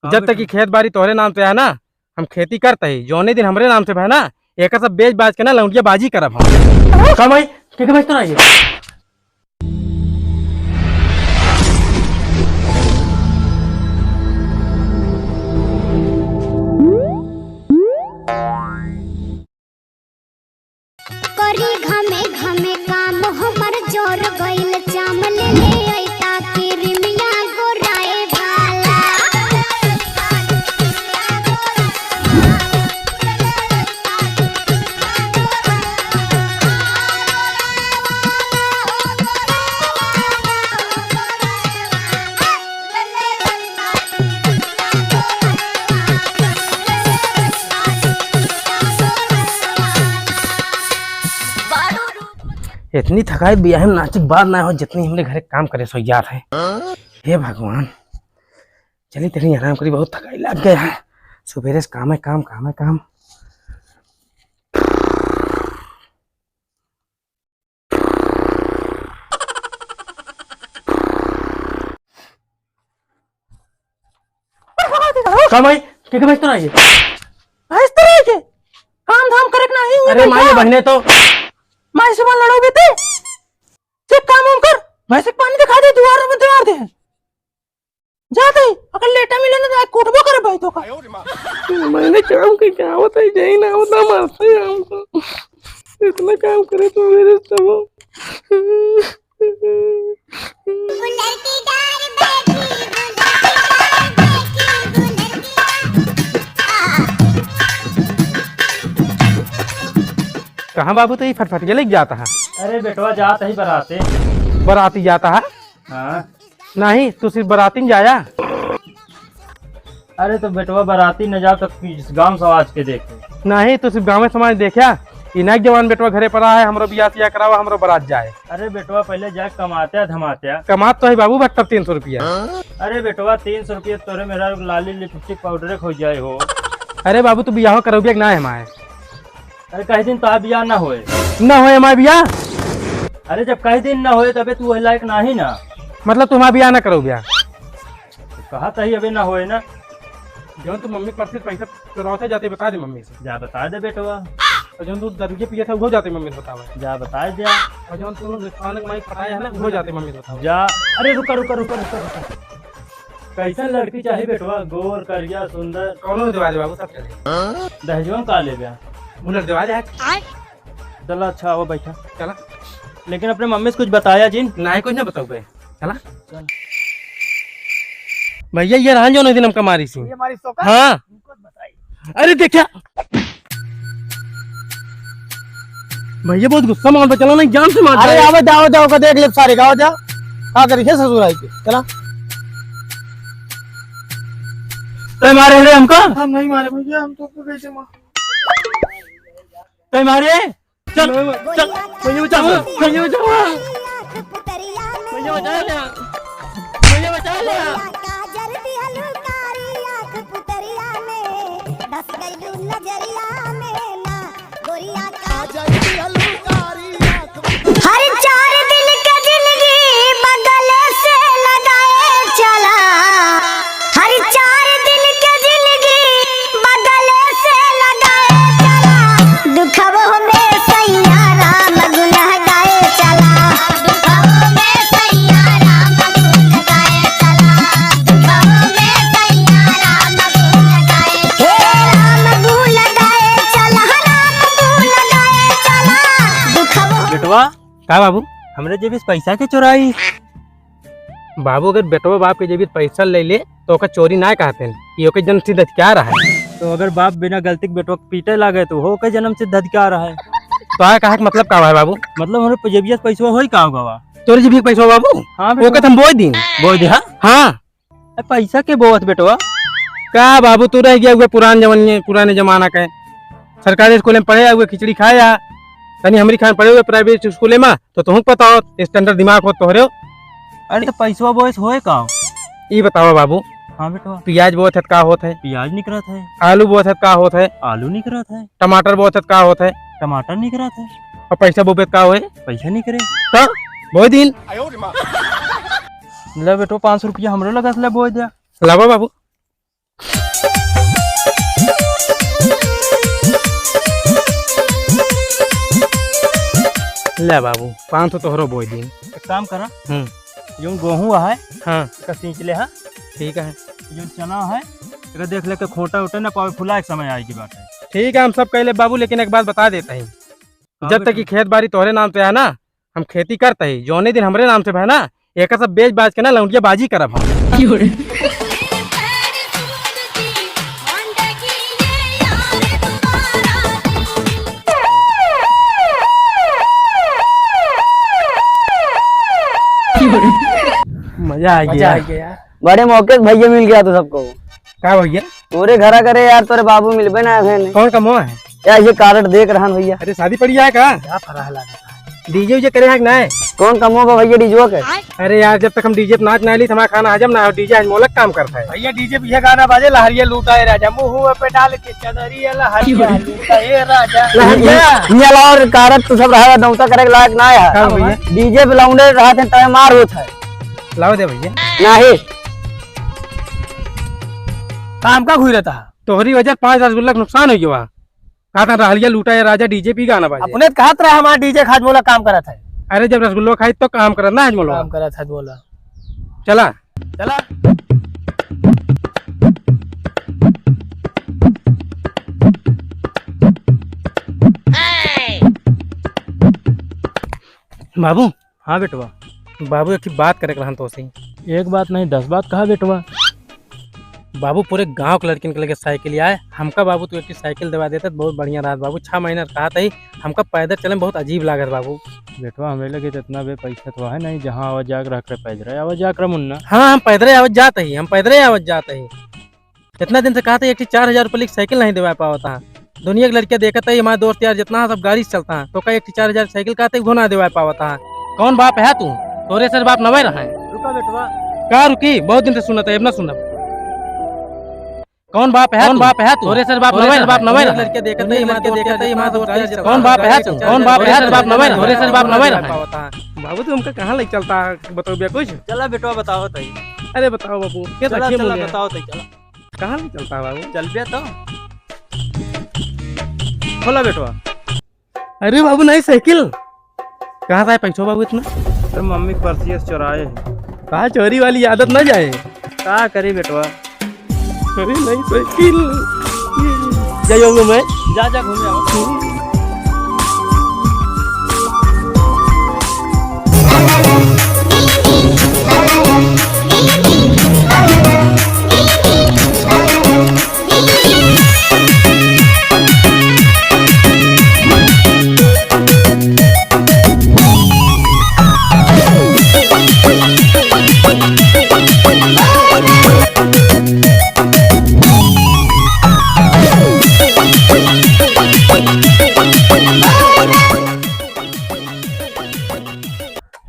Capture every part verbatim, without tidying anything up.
जब तक कि खेत बारी तोहरे नाम से है ना, हम खेती करत ही, जौने दिन हमरे नाम से है ना, एकर सब बेच बाच के ना लौंडिया बाजी करब हम। का भाई? के के बेचत रहा ये? करी घमे घमे काम, हमर जोर गइल चाम, ले ले अइता किरिमिया गोराए वाला। इतनी थकाई बियाहे में नाचे के बाद ना हो, जितनी हमरे घरे काम करे सो याद है। हे भगवान, चली तनी आराम करी, बहुत थकाई लग गया है। सुबेरे से काम है काम, काम है काम। का भाई? के के बेचत रहा ये? भैंस तो रहे के? काम धाम करे के नाही, अरे माई, बहने तो। माई से मन लड़ो बेटे। से काम वाम कर, भैंस के पानी दिखा दे, दुआर में दुआर दे। जा तई, अगर लेटा मिले ना तो आज कुटबो करे भाई तो का। मैंने काम के क्या होता है, यही ना होता, मारता है हमको। इतना काम करे तो मेरे सब। कहाँ बाबू तो ये फटफटिया लेके जाता है? अरे बेटवा जात ही बराते। बराती जाता है? हाँ। नहीं, तू सिर्फ बराती में जाया। अरे तो बेटवा बराती न जाओ तो किस गांव समाज के देखे? नहीं, तू सिर्फ गांव समाज देखा। इनाक जवान बेटवा घरे पर आए, हमरो बियाह तियाह करावा, हमरो बरात जाए। अरे बेटवा पहले जाए कमात्या धमात्या। कमात तो है बाबू बहत्तर तीन सौ रुपया। अरे बेटवा तीन सौ रुपया तोरे मेरा लाली लिपस्टिक पाउडर हो जाए हो। अरे बाबू तू बियाह करौबिया कि ना है हमारे? अरे कह दिन तोहार बियाह ना होए। ना होए हमार बियाह? अरे जब कह दिन ना होए तबे तू वही लायक नाही ना। मतलब तू हमार बियाह ना करौबिया? कहा तही अबे ना होए ना। जौन तू मम्मी के पर्स से पैसा चुरावत है जाते बता दे मम्मी से। जा बता दे बेटवा। और जौन तू दरुए पिए था वो जाते मम्मी से बतावे। जा बता दे। और जौन तू रिस्वान के माई पटाए है ना वो जाते मम्मी से बतावे। जा। अरे रुका रुका रुका रुका रुका। कैसन लड़की चाही बेटवा? गोर, करिया, सुंदर? कौनो देवा दे बाबू, सब चले। दहेजवा में का लेबे? बुलेट देवा दे। चला अच्छा आओ बैठा। चला। लेकिन अपने मम्मी से कुछ बताया जिन? नहीं कुछ ना बताओ बे। चला। चल। भैया ये रहन जो नहीं दिन हमका मारी सी। ये मारी सो का? हाँ। अरे देखा भैया बहुत गुस्सा मार चला नहीं जान से मार अरे। आवे जाओ जाओ का देख ले सारे का जाओ। का करी है ससुर आई के चला। तय मारे रे हमका? हम नहीं मारे भैया, हम तो कैसे मार तय मारे। चल चल। भैया बचाओ, भैया बचाओ। भैया बचा ले। भैया बचा ले। काजर दिहलू कारी आँख पुतरिया में, धस गइलू नजरिया में ना। हर चार दिन के जिंदगी बगल से लगाए चला, हर चार दिन के जिंदगी बगल से लगाए चला, दुखवो में सैया राम गुन गाए चला। बेटवा, का बाबू? हमरे जेबी से पैसा के चोराई? बाबू, अगर बेटवा बाप के जेबी से पैसा ले ले, तो ओकर चोरी ना कहते हैं, ये ओकर जन्म सिद्ध अधिकार है। तो अगर बाप बिना गलती के बेटवा के पीटे लागे, तो ओकर जन्म सिद्ध अधिकार है। तो आ कहा के मतलब का है बाबू? मतलब हमरे जेबिया से पैसा होई का होगा? तोरे जेबी के पैसा बाबू? हाँ बेटवा। ओकर तो हम बोई दी। बोई दे, हाँ? हाँ। ए, पैसा के बोवत बेटवा? का बाबू, तू रह गया हुआ पुरान जमाने, पुराने जमाना के। सरकारी स्कूल में पढ़े हुए, खिचड़ी खाए आ। तनी हमरी खान पढ़े हुए प्राइवेट स्कूल में, तो तुहूँ पता हो, स्टैंडर्ड दिमाग हो तोहरे हो। अरे तो पैसवा बोए से होए का? ई बतावा बाबू। हाँ बेटवा। प्याज बोए थे तो का होत है? प्याज निकरत है। आलू बोए थे तो का होत है? आलू निकरत है। टमाटर बोए थे तो का होत है? टमाटर निकरत है। और पैसा बोबे तो का होए? पैसा निकरे। तो बोए दिन। ले बेटो, पाँच सौ रुपया हमरो लगा से ले बोए दे। लावा बाबू। ले बाबू, पाँच सौ तोहरो बोई दिन। एक काम करा, हम्म। जौन गेहूं है, हाँ। एका सींच ले, हाँ। ठीक है। जौन चना है, एका देख ले के खोटा उठे ना पावे, फुलाए के समय आए की बात है। ठीक है, हम सब कह ले बाबू, लेकिन एक बात बता देता ही, हाँ जब तक बेटा। कि खेत बाड़ी तोहरे नाम से है ना, हम खेती करता ही, जौने दिन हमरे नाम से है ना, एका सब बेच बाच के ना लौंडिया बाजी करब हम। मजा आ मजा गया। आ गया यार। बड़े मौके से भैया मिल गया तो सबको। का भैया? तोरे घरा करे यार, तोरे बाबू मिलबे ना है। कौन कमवा है? यार, ये कारड देख रहन भैया। अरे, शादी पड़ी है का? क्या फराह लगा? DJ उजे करे है कि नाय? कौन कमवा बा भैया DJ के? अरे यार, जब तक हम DJ पे नाच ना ली, हमारा खाना हजम ना हो। DJ हजमोलक काम करता है। भैया, DJ पे यह गाना बाजे, लहरिया लूटा है राजा, मुंह पे डाल के चदरिया, लहरिया लूटा है राजा। लहरिया। ये, ये अलावा और कारड तू सब रहा, नौता करे के लायक ना है। का भैया? DJ पे लौंडे रहत हैं, तय मार होत है। लाओ दे भैया। नहीं। काम का घुई रहता है? तोहरी वजह पाँच रसगुल्ला के नुकसान हो गया। कहा था रहलिया लूटा या राजा, DJ पे गाना बाजे। अपने तो कहत रहा हमारा DJ खात बोला काम करत है। अरे जब रसगुल्ला खाई तो काम करत ना आज बोला। काम करत है बोला। चला। चला। बाबू, हाँ बेटवा। बाबू, एक ठे बात करे के रहन तोसे। एक बात नहीं, दस बात कहा बेटवा। बाबू, पूरे गांव के लड़किन के लगे साइकिल आए, हमका बाबू तू एक ठे साइकिल देवा देते तो बहुत बढ़िया रहत बाबू। छह महीना कहत ही, हमका पैदल चले में बहुत अजीब लागत बाबू। बेटवा, हमरे लगे तो इतना बे पैसा तो है नहीं, जहाँ आवा जा के रह करे पैदल आवा जा करे मुन्ना। हाँ, हम पैदल आवत जात ही, हम पैदल आवत जात ही। इतना दिन से कहत ही एक ठे चार हजार रुपये की साइकिल नहीं देवा पावत है। दुनिया के लड़कियां देखत ही, हमारे दोस्त यार जितना है सब गाड़ी से चलता है, तो का एक ठे चार हजार साइकिल कहत ही वो ना देवा पावत है। कौन बाप है तू? तोरे सर बाप नवे रहे। रुका बेटवा। का रुकी? बहुत दिन से सुनत है, अब ना सुनब। कौन बाप है कौन तू? बाप है तू? तोरे सर बाप नवे रहे। लड़कियां देखत ही, हमारे दोस्त यार जितना है सब गाड़ी से चलता है। कौन बाप है तू? कौन बाप है तू? बाप नवे रहे। तोरे सर बाप नवे रहे। बाबू, तू हमका कहाँ ले चलता है, बताओ भैया कुछ? चला बेटवा, बताओ तई। अरे बताओ बाबू, क्या चला, चला, बताओ तई, चला। कहाँ ले चलता है बाबू? चल बे तो। खोला बेटवा। अरे बाबू, नई साइकिल। कहाँ से आए पैसो बाबू इतना? अरे मम्मी के पर्सिया से चोराए हैं। कहाँ चोरी वाली आदत ना जाए। का करी बेटवा? अरे नई साइकिल। जाइए बाबू मैं। जा, जा, घूम आओ।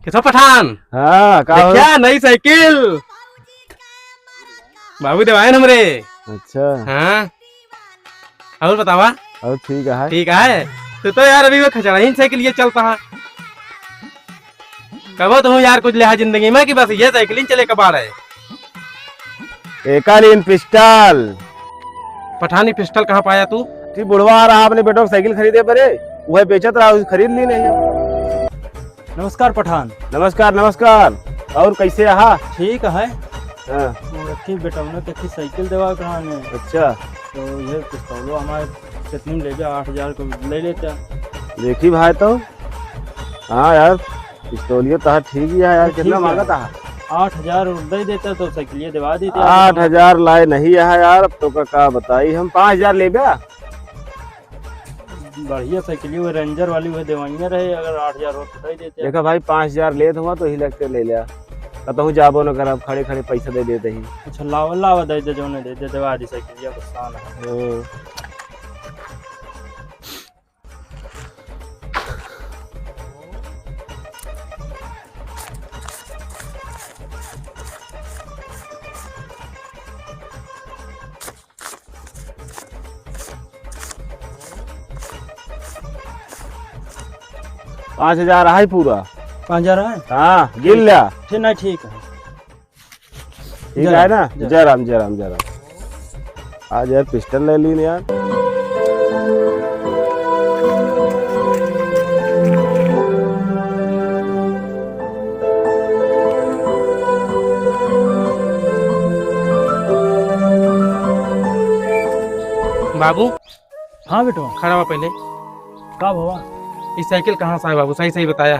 कैसा पठान? हाँ, का हो? देखा, नई साइकिल। बाबू देवायन हमरे। अच्छा। हाँ। और बतावा? और ठीक है। ठीक है। तू तो यार अभी वो खचड़ाहीन साइकिल ये चलता है। कबो तो हूँ यार कुछ लिहा जिंदगी में कि बस ये साइकिल ही चले कबाड़ है। एकालीन पिस्टल। पठानी पिस्टल कहाँ पाया तू? जी बुढ़वा आ रहा अपने बेटों को साइकिल खरीदे परे, वह बेचत रहा, उसे खरीद ली नहीं। नमस्कार पठान। नमस्कार, नमस्कार। और कैसे आहा? ठीक है। हाँ। वो रखी बेटौना के रखी साइकिल देवा कहा ने। अच्छा। तो ये पिस्तौलो हमारे कितने में ले जा, आठ हजार को ले लेता। देखी भाई तो। हाँ यार, पिस्तौलियो तो ठीक ही है यार। ठीक कितना है। मांगा था? आठ हजार और दे देता तो साइकिलिया देवा देते। आठ हजार लाए नहीं है यार, अब तो का, का बताई हम, पाँच हजार ले बे। बढ़िया साइकिल, वो रेंजर वाली, वो देवाइया रहे, अगर आठ हजार हो तो दे देते। देखा भाई, पाँच हजार लेत हुआ तो ही लगते ले लिया, कतहु जाबो न करब, खड़े खड़े पैसा दे देते ही। अच्छा, लावा, लावा, दे दे, जो ने दे दे, देवा दी साइकिल, या गुस्सा ना। हम्म। पाँच हजार है पूरा। पाँच हजार है? हाँ, गिन लिया। ठीक, नहीं, ठीक है। ठीक जय है ना? राम, जय जय राम, जय राम, जय राम। आज यार पिस्टल ले ली यार। बाबू, हाँ बेटवा। खड़ा हुआ पहले। का भवा? ये साइकिल कहाँ से आया बाबू, सही सही बताया।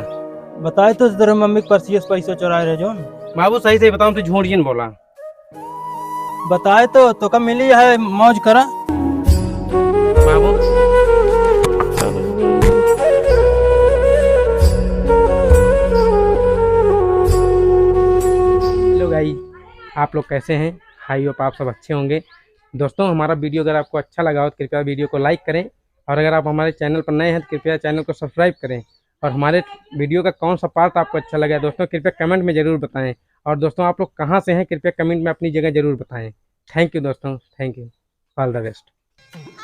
बताए तो तेरे मम्मी के पर्सिया से पैसा चुराए रहे जोन। बाबू, सही सही बताओ, तू झूठ जिन बोला। बताए तो, तो का मिली है, मौज करा। बाबू। Hello guys, आप लोग कैसे हैं? I hope आप सब अच्छे होंगे। दोस्तों, हमारा वीडियो अगर आपको अच्छा लगा हो तो कृपया वीडियो को लाइक करें, और अगर आप हमारे चैनल पर नए हैं तो कृपया चैनल को सब्सक्राइब करें, और हमारे वीडियो का कौन सा पार्ट आपको अच्छा लगा है दोस्तों, कृपया कमेंट में ज़रूर बताएं। और दोस्तों, आप लोग कहाँ से हैं, कृपया कमेंट में अपनी जगह ज़रूर बताएं। Thank you दोस्तों, thank you, all the best।